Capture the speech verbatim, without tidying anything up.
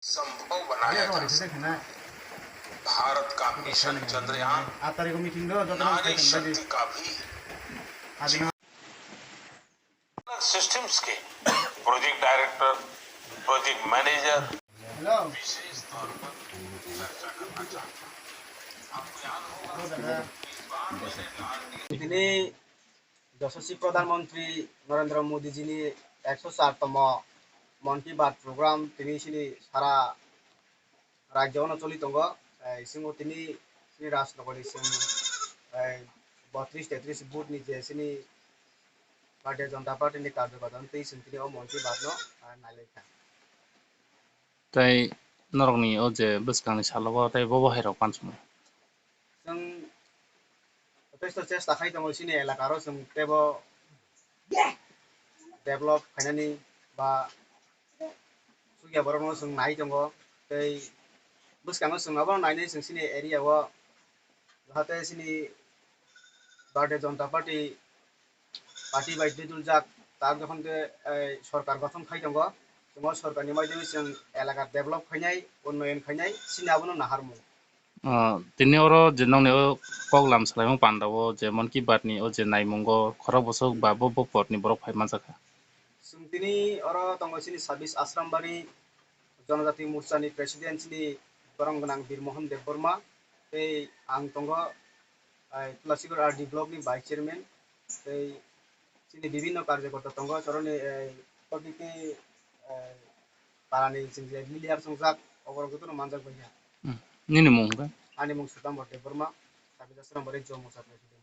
संभव बनाया जा सके। भारत का मिशन चंद्रयान नारी शक्ति का भी सिस्टम्स के प्रोजेक्ट डायरेक्टर, प्रोजेक्ट मैनेजर विशेष तौर पर चर्चा करना चाहता हूं। आपको याद होगा, इस बार मैंने लाल किले tini যশস্বী প্রধানমন্ত্রী নরেন্দ্র মোদীজিনি একশো চারতম মন কি Baat programme tini chini sara rajyo no choli tongo. Ei, chwngno tini chini Rajnogor ni chwng, ei, botris tetris booth ni je chini Bharatiya Janata Party ni karjokarta twi chwng tini o Mon Ki Baat no, ah, nailaikha. Tei norokni o je bwskangni salogo tei bo bo hai rok pansukmani. Chwng jotesto chesta khai tongo chini elaka ro chwng teibo develop khainani ba chukya borokno chwng nai tongo. Tei bwskango chwng abono nainai chwng chini area o jahate chini Bharatiya Janata Party party bai dwiduljak tak jokhon ke, eh, sorkar gothon khai tongo, chwng o sorkarni maidagwi chwng elaka develop khainai, unnoyon khainai, chini abono naharmung. Ah, tini oro je nongni o kok lam salaimung panda o je Mon Ki Baat ni o je naimungo khorok bosok ba bo bo pot ni borok phai manjakha. Chwng tini oro tongo chini sabis Asrambari Jonojati Morcha ni president chini borong gwnang Bir Mohan Debbarma tei ang tongo, ai, Tulasigor R D block ni vice chairman tei chini bibinno karjokorta tongo, choroni, eh, protiti, eh, parani chwng je leader chwngjak, oborok jotono manjak bai kha. Hmm. Nini mung hwnkhe? Ani mung Sutam Debbarma, Sabita Srambari Jomo Sabita.